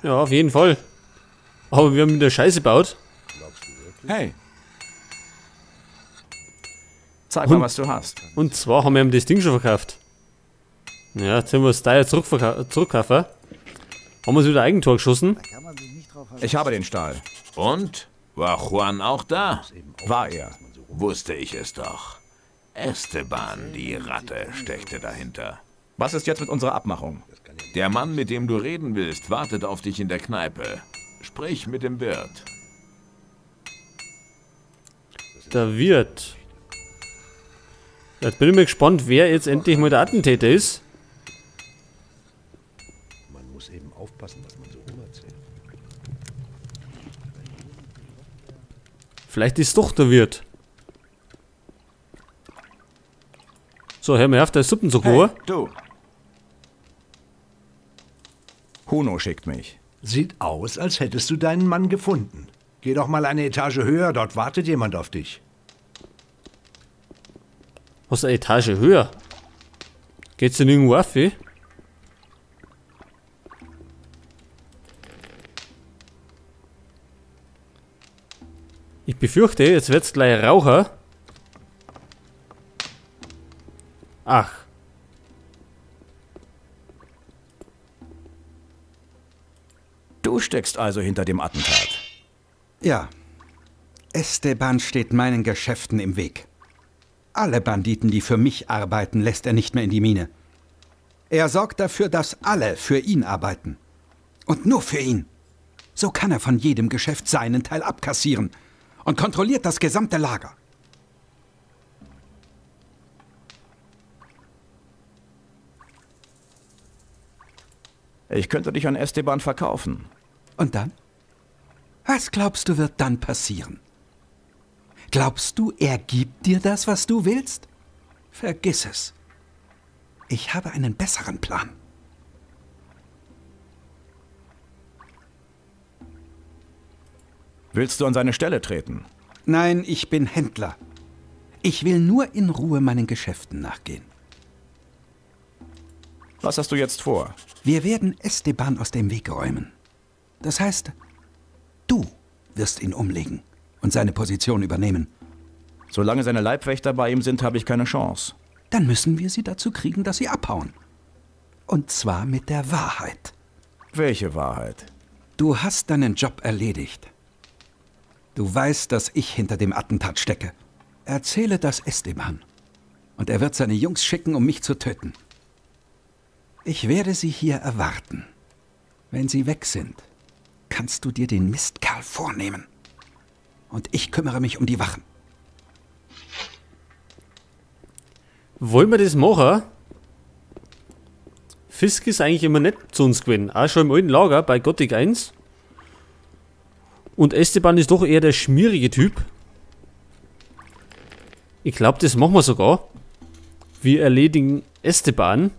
Ja, auf jeden Fall. Aber wir haben wieder Scheiße gebaut. Hey. Zeig mal, was du hast. Und zwar haben wir ihm das Ding schon verkauft. Ja, jetzt haben wir das Teil zurückkaufen. Haben wir uns wieder Eigentor geschossen. Ich habe den Stahl. Und? War Juan auch da? War er. Wusste ich es doch. Esteban, die Ratte, steckte dahinter. Was ist jetzt mit unserer Abmachung? Der Mann, mit dem du reden willst, wartet auf dich in der Kneipe. Sprich mit dem Wirt. Der Wirt. Jetzt bin ich mal gespannt, wer jetzt endlich mal der Attentäter ist. Man muss eben aufpassen, was man so rumerzählt. Vielleicht ist doch der Wirt. So, hör mir auf, der Suppen zu kochen. Hey, du. Huno schickt mich. Sieht aus, als hättest du deinen Mann gefunden. Geh doch mal eine Etage höher, dort wartet jemand auf dich. Was, eine Etage höher? Geht's denn irgendwo auf, eh? Ich befürchte, jetzt wird's gleich Raucher. Ach. Du steckst also hinter dem Attentat. Ja. Esteban steht meinen Geschäften im Weg. Alle Banditen, die für mich arbeiten, lässt er nicht mehr in die Mine. Er sorgt dafür, dass alle für ihn arbeiten. Und nur für ihn. So kann er von jedem Geschäft seinen Teil abkassieren und kontrolliert das gesamte Lager. Ich könnte dich an Esteban verkaufen. Und dann? Was glaubst du, wird dann passieren? Glaubst du, er gibt dir das, was du willst? Vergiss es. Ich habe einen besseren Plan. Willst du an seine Stelle treten? Nein, ich bin Händler. Ich will nur in Ruhe meinen Geschäften nachgehen. Was hast du jetzt vor? Wir werden Esteban aus dem Weg räumen. Das heißt, du wirst ihn umlegen und seine Position übernehmen. Solange seine Leibwächter bei ihm sind, habe ich keine Chance. Dann müssen wir sie dazu kriegen, dass sie abhauen. Und zwar mit der Wahrheit. Welche Wahrheit? Du hast deinen Job erledigt. Du weißt, dass ich hinter dem Attentat stecke. Erzähle das Esteban. Und er wird seine Jungs schicken, um mich zu töten. Ich werde sie hier erwarten. Wenn sie weg sind, kannst du dir den Mistkerl vornehmen. Und ich kümmere mich um die Wachen. Wollen wir das machen? Fisk ist eigentlich immer nett zu uns gewesen. Auch schon im alten Lager bei Gothic 1. Und Esteban ist doch eher der schmierige Typ. Ich glaube, das machen wir sogar. Wir erledigen Esteban.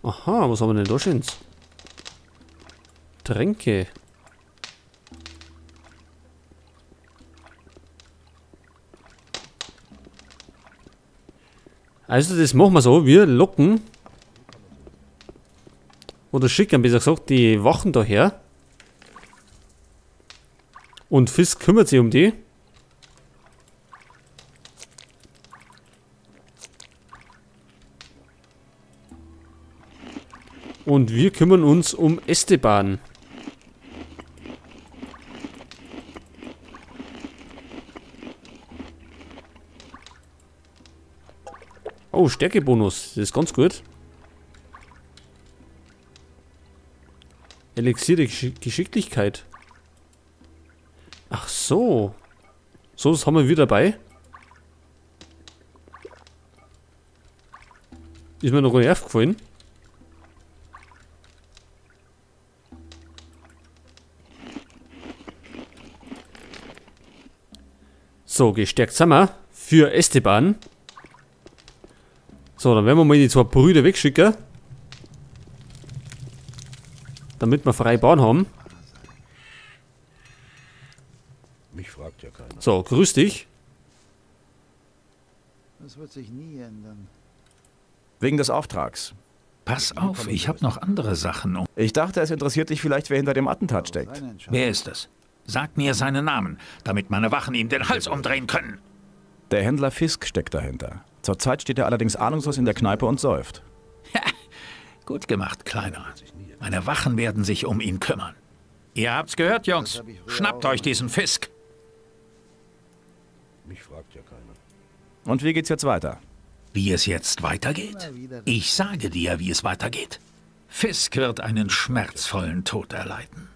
Aha, was haben wir denn da schon? Tränke. Also das machen wir so, wir locken oder schicken, besser gesagt, die Wachen daher. Und Fisk kümmert sich um die. Und wir kümmern uns um Esteban. Oh, Stärkebonus. Das ist ganz gut. Elixier der Geschicklichkeit. Ach so. So, das haben wir wieder dabei. Ist mir noch gar nicht aufgefallen. So, gestärkt sind wir für Esteban. So, dann werden wir mal die zwei Brüder wegschicken. Damit wir freie Bahn haben. Mich fragt ja keiner. So, grüß dich. Das wird sich nie ändern. Wegen des Auftrags. Pass auf, ich habe noch andere Sachen. Ich dachte, es interessiert dich vielleicht, wer hinter dem Attentat steckt. Wer ist es? Sag mir seinen Namen, damit meine Wachen ihm den Hals umdrehen können. Der Händler Fisk steckt dahinter. Zurzeit steht er allerdings ahnungslos in der Kneipe und säuft. Gut gemacht, Kleiner. Meine Wachen werden sich um ihn kümmern. Ihr habt's gehört, Jungs. Schnappt euch diesen Fisk. Mich fragt ja keiner. Und wie geht's jetzt weiter? Wie es jetzt weitergeht? Ich sage dir, wie es weitergeht. Fisk wird einen schmerzvollen Tod erleiden.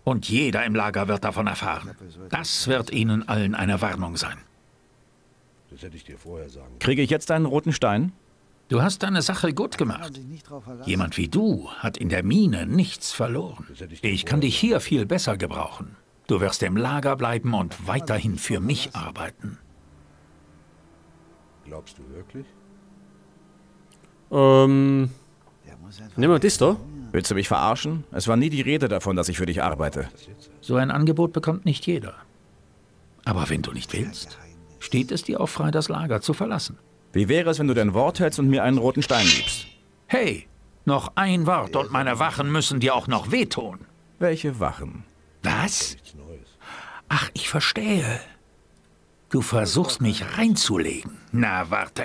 Und jeder im Lager wird davon erfahren. Das wird ihnen allen eine Warnung sein. Das hätte ich dir vorher sagen können. Kriege ich jetzt einen roten Stein? Du hast deine Sache gut gemacht. Jemand wie du hat in der Mine nichts verloren. Ich kann dich hier viel besser gebrauchen. Du wirst im Lager bleiben und weiterhin für mich arbeiten. Glaubst du wirklich? Nehmen wir das da. Willst du mich verarschen? Es war nie die Rede davon, dass ich für dich arbeite. So ein Angebot bekommt nicht jeder. Aber wenn du nicht willst, steht es dir auch frei, das Lager zu verlassen. Wie wäre es, wenn du dein Wort hältst und mir einen roten Stein gibst? Hey, noch ein Wort und meine Wachen müssen dir auch noch wehtun. Welche Wachen? Was? Ach, ich verstehe. Du versuchst mich reinzulegen. Na, warte.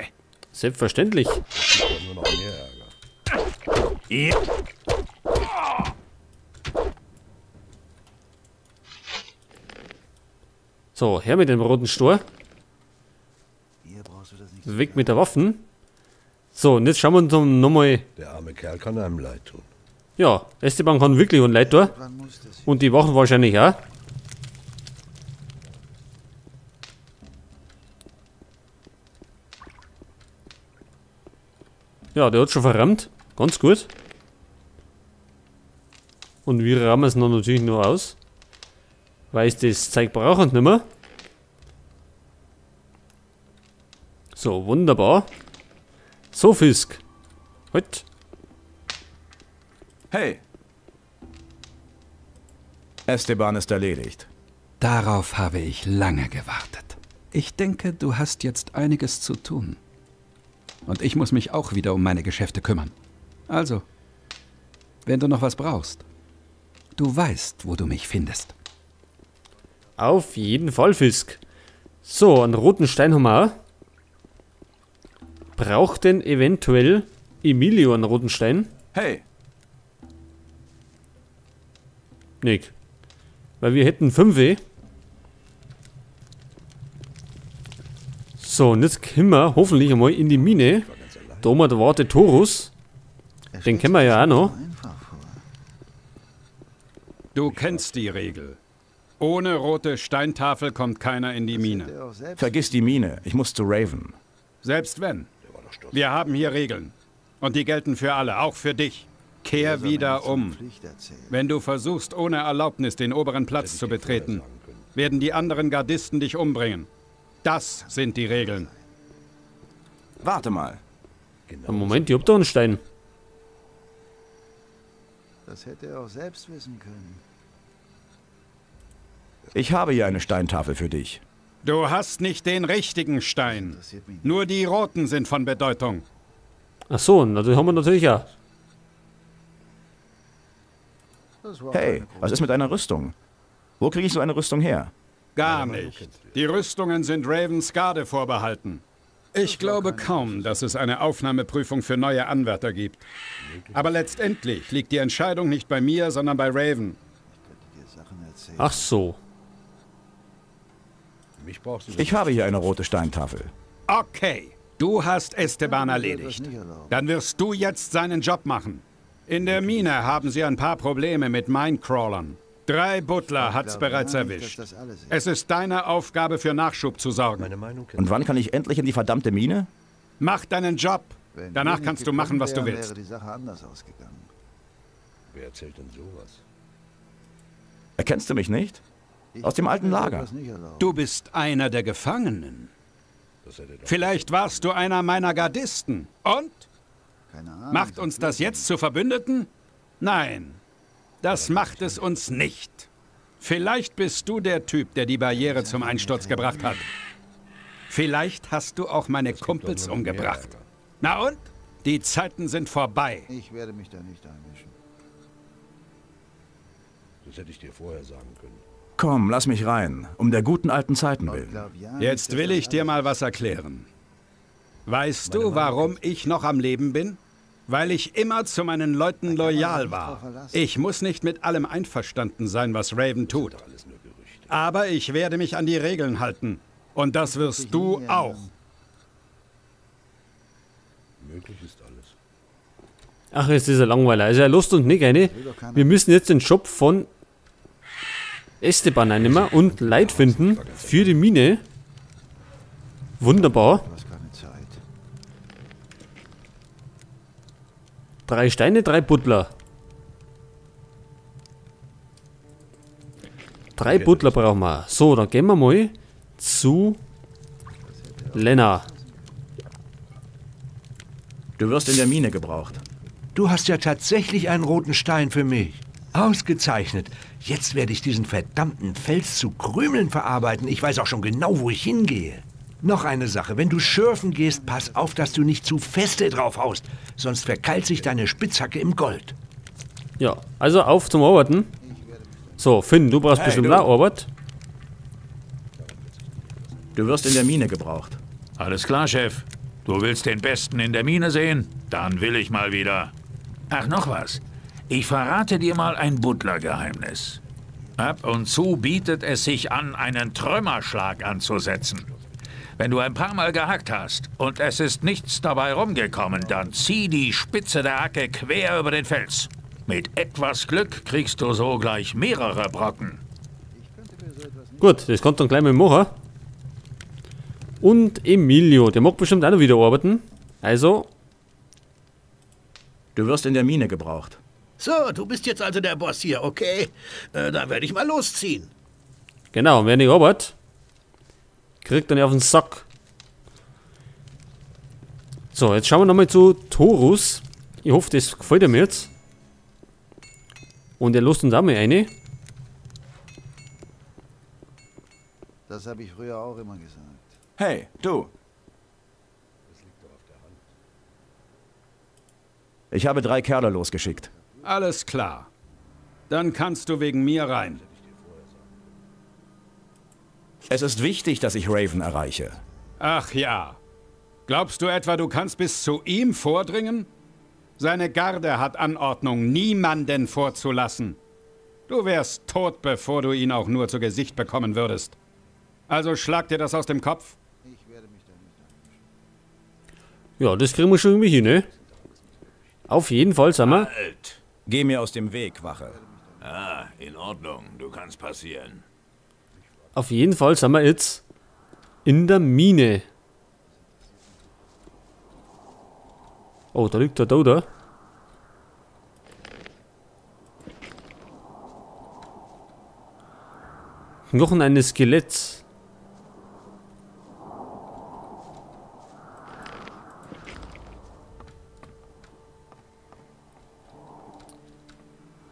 Selbstverständlich. Nur noch mehr Ärger. Ja. So, her mit dem roten Stor. Weg mit der Waffen. So, und jetzt schauen wir uns nochmal. Der arme Kerl kann einem leid tun. Ja, Esteban kann wirklich ein leid tun. Und die Wachen wahrscheinlich auch. Ja, der hat schon verrammt. Ganz gut. Und wir rammen es natürlich nur aus. Weil es das Zeug brauchen nicht mehr. So, wunderbar. So, Fisk. Halt. Hey. Esteban ist erledigt. Darauf habe ich lange gewartet. Ich denke, du hast jetzt einiges zu tun. Und ich muss mich auch wieder um meine Geschäfte kümmern. Also, wenn du noch was brauchst, du weißt, wo du mich findest. Auf jeden Fall, Fisk. So, einen roten Stein haben wir auch. Braucht denn eventuell Emilio einen roten Stein? Hey! Nick. Weil wir hätten 5. So, und jetzt kommen wir hoffentlich einmal in die Mine. Da oben wartet Thorus. Den kennen wir ja auch noch. Du kennst die Regel. Ohne rote Steintafel kommt keiner in die Mine. Vergiss die Mine. Ich muss zu Raven. Selbst wenn. Wir haben hier Regeln. Und die gelten für alle, auch für dich. Kehr wieder um. Wenn du versuchst, ohne Erlaubnis den oberen Platz zu betreten, werden die anderen Gardisten dich umbringen. Das sind die Regeln. Warte mal. Moment, ich hab da einen Stein. Das hätte er auch selbst wissen können. Ich habe hier eine Steintafel für dich. Du hast nicht den richtigen Stein. Nur die roten sind von Bedeutung. Ach so, na, die haben wir natürlich auch. Hey, was ist mit deiner Rüstung? Wo kriege ich so eine Rüstung her? Gar nicht. Die Rüstungen sind Ravens Garde vorbehalten. Ich glaube kaum, dass es eine Aufnahmeprüfung für neue Anwärter gibt. Aber letztendlich liegt die Entscheidung nicht bei mir, sondern bei Raven. Ach so. Ich habe hier eine rote Steintafel. Okay, du hast Esteban erledigt. Dann wirst du jetzt seinen Job machen. In der Mine haben sie ein paar Probleme mit Minecrawlern. 3 Butler hat's bereits erwischt. Es ist deine Aufgabe, für Nachschub zu sorgen. Und wann kann ich endlich in die verdammte Mine? Mach deinen Job. Danach kannst du machen, was du willst. Wer erzählt denn sowas? Erkennst du mich nicht? Aus dem alten Lager. Du bist einer der Gefangenen. Vielleicht warst du einer meiner Gardisten. Und? Macht uns das jetzt zu Verbündeten? Nein. Das macht es uns nicht. Vielleicht bist du der Typ, der die Barriere zum Einsturz gebracht hat. Vielleicht hast du auch meine Kumpels umgebracht. Na und? Die Zeiten sind vorbei. Ich werde mich da nicht einmischen. Das hätte ich dir vorher sagen können. Komm, lass mich rein, um der guten alten Zeiten willen. Jetzt will ich dir mal was erklären. Weißt du, warum ich noch am Leben bin? Weil ich immer zu meinen Leuten loyal war. Ich muss nicht mit allem einverstanden sein, was Raven tut. Aber ich werde mich an die Regeln halten. Und das wirst du auch. Möglich ist alles. Ach, jetzt ist er Langweiler. Also er lässt uns nicht eine. Wir müssen jetzt den Job von Esteban einnehmen und Leid finden für die Mine. Wunderbar. 3 Steine, 3 Buddler. 3 Buddler brauchen wir. So, dann gehen wir mal zu Lena. Du wirst in der Mine gebraucht. Du hast ja tatsächlich einen roten Stein für mich. Ausgezeichnet. Jetzt werde ich diesen verdammten Fels zu Krümeln verarbeiten. Ich weiß auch schon genau, wo ich hingehe. Noch eine Sache. Wenn du schürfen gehst, pass auf, dass du nicht zu feste drauf haust. Sonst verkeilt sich deine Spitzhacke im Gold. Ja, also auf zum Arbeiten. So, Finn, du brauchst bestimmt auch Arbeit. Du wirst in der Mine gebraucht. Alles klar, Chef. Du willst den Besten in der Mine sehen? Dann will ich mal wieder. Ach, noch was. Ich verrate dir mal ein Buddler-Geheimnis. Ab und zu bietet es sich an, einen Trümmerschlag anzusetzen. Wenn du ein paar Mal gehackt hast und es ist nichts dabei rumgekommen, dann zieh die Spitze der Hacke quer über den Fels. Mit etwas Glück kriegst du so gleich mehrere Brocken. Gut, das kommt dann gleich mal machen. Und Emilio, der mag bestimmt auch noch wieder arbeiten. Also. Du wirst in der Mine gebraucht. So, du bist jetzt also der Boss hier, okay? Dann werde ich mal losziehen. Genau, wer nicht arbeitet, kriegt dann auf den Sack. So, jetzt schauen wir nochmal zu Thorus. Ich hoffe, das gefällt ihm jetzt. Und er lässt uns auch mal eine. Das habe ich früher auch immer gesagt. Hey, du. Ich habe 3 Kerle losgeschickt. Alles klar. Dann kannst du wegen mir rein. Es ist wichtig, dass ich Raven erreiche. Ach ja. Glaubst du etwa, du kannst bis zu ihm vordringen? Seine Garde hat Anordnung, niemanden vorzulassen. Du wärst tot, bevor du ihn auch nur zu Gesicht bekommen würdest. Also schlag dir das aus dem Kopf. Ja, das kriegen wir schon irgendwie hin, ne? Auf jeden Fall, sag mal. Halt. Geh mir aus dem Weg, Wache. Ah, in Ordnung. Du kannst passieren. Auf jeden Fall sind wir jetzt in der Mine. Oh, da liegt der Toter. Knochen eines Skeletts.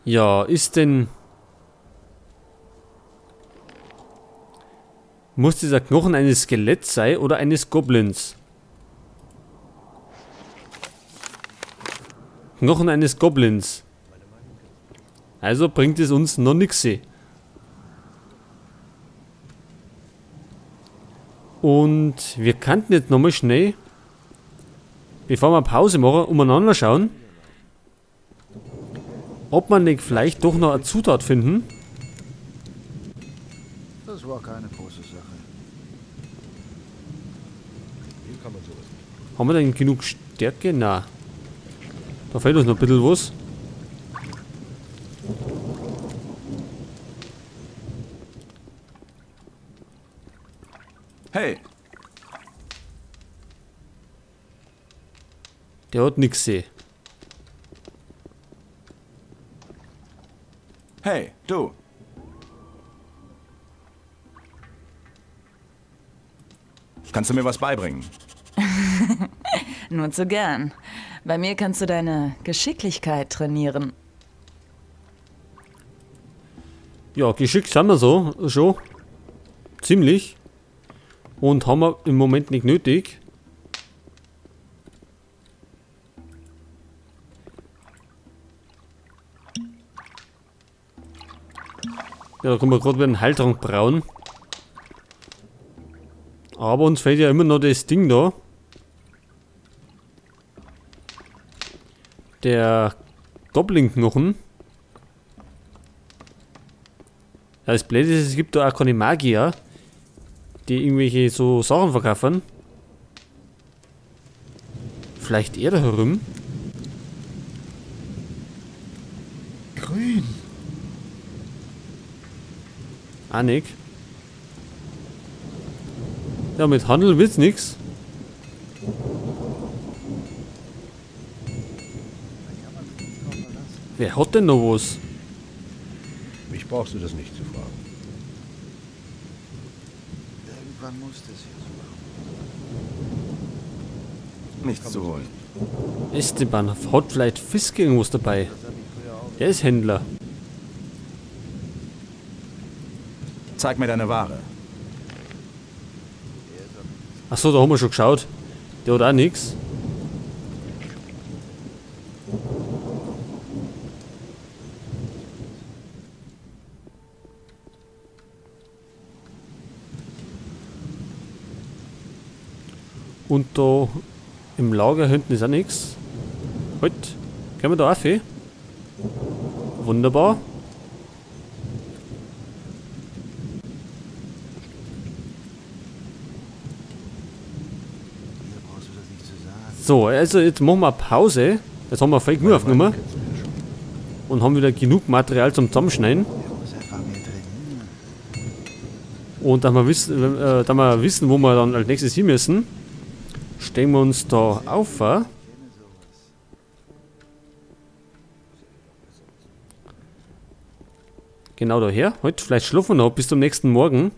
Ja, ist denn... Muss dieser Knochen eines Skeletts sein oder eines Goblins? Knochen eines Goblins. Also bringt es uns noch nix. Und wir könnten jetzt nochmal schnell, bevor wir Pause machen, umeinander schauen, ob man nicht vielleicht doch noch eine Zutat finden. Das war keine große Sache. Haben wir denn genug Stärke? Na. Da fehlt uns noch ein bisschen was. Hey! Der hat nix gesehen. Hey, du! Kannst du mir was beibringen? Nur zu gern. Bei mir kannst du deine Geschicklichkeit trainieren. Ja, geschickt sind wir so schon. Ziemlich. Und haben wir im Moment nicht nötig. Ja, da können wir gerade wieder einen Heiltrank brauen. Aber uns fehlt ja immer noch das Ding da. Der Goblin-Knochen. Ja, das Blöde ist, es gibt da auch keine Magier, die irgendwelche so Sachen verkaufen. Vielleicht er da herum. Grün. Auch nicht. Ja, mit Handel wird's nix. Wer hat denn noch was? Mich brauchst du das nicht zu fragen. Irgendwann muss das hier so kommen. Nichts zu holen. Esteban hat vielleicht Fisk irgendwas dabei. Der ist Händler. Zeig mir deine Ware. Achso, da haben wir schon geschaut. Der hat auch nichts. Und da im Lager hinten ist auch nichts. Halt, können wir da auf? Wunderbar. So, also jetzt machen wir Pause. Jetzt haben wir voll genug aufgenommen. Und haben wieder genug Material zum Zusammenschneiden. Und da wir wissen, wo wir dann als nächstes hin müssen, stellen wir uns da auf. Genau daher. Heute vielleicht schlafen wir noch bis zum nächsten Morgen.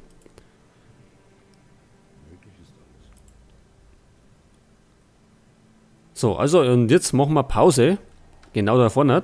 So, also und jetzt machen wir Pause. Genau da vorne.